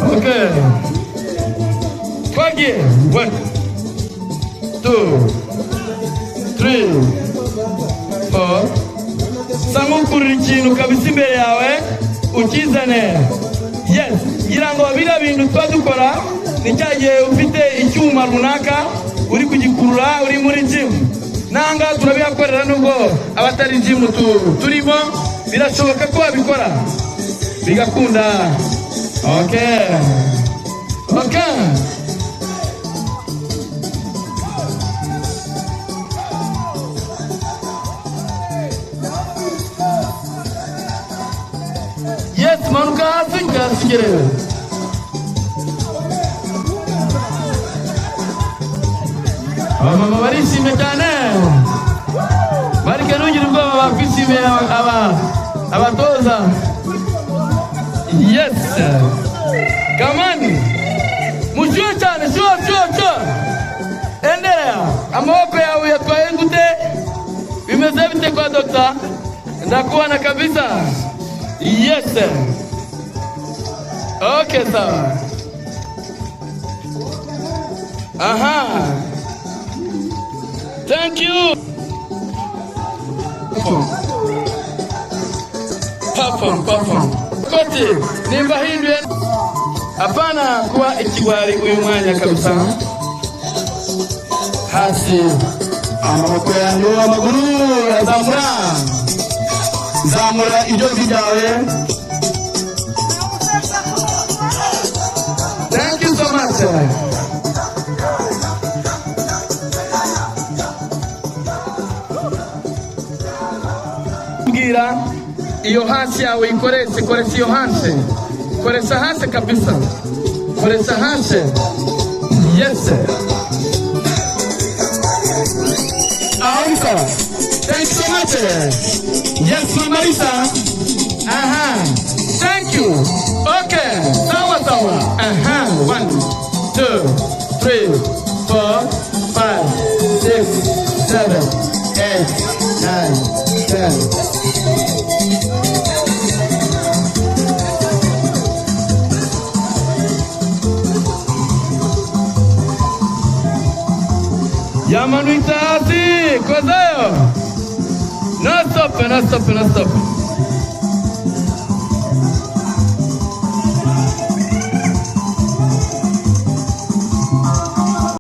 Okay, twagiye. One, two, three, four. Sa nk'ukurura ikintu kabisa imbere yawe ukizane. Yes, ngira ngo biriya bintu tuba dukora ni cya gihe ufite icyuma runaka uri kugikurura uri muri gym. Nanga turabihakorera nubwo abatari gym turimo, birashoboka ko wabikora bigakunda. Okay. Yes, manuka hasi, njya hasi ugereyo. Abamama barishimye cyane, barike ntugire ubwoba, bakwishimiye aba abatoza. Yes, come on, mushyuhe cyane, shyuha, shyuha, shyuha, endelea. Amaboko yawe yatwaye gute? Bimeze bite kwa dogita? Ndakubona kabisa. Yes, okay, sawa. Aha, thank you. Perform, perform. Koti nimba hinduye, hapana kuba ikigwari uyu mwanya kabisa. Hasi, Amaboko yanyu, amaguru azamura, zamura ijosi ryawe. Thank you so much. Bwira iyo hasi yawe ikoreshe, koresha iyo hasi, koresha hasi kabisa, koresha hasi. Yes. Aho ni sawa. Thank you so much. Yes, Mama Lisa. Aha. Thank you. Okay. Sawa sawa. Aha. One, two, three, four, five, six, seven, eight, nine, 10. Yamanuita hasi. Kozayo. No stop, no stop, no stop.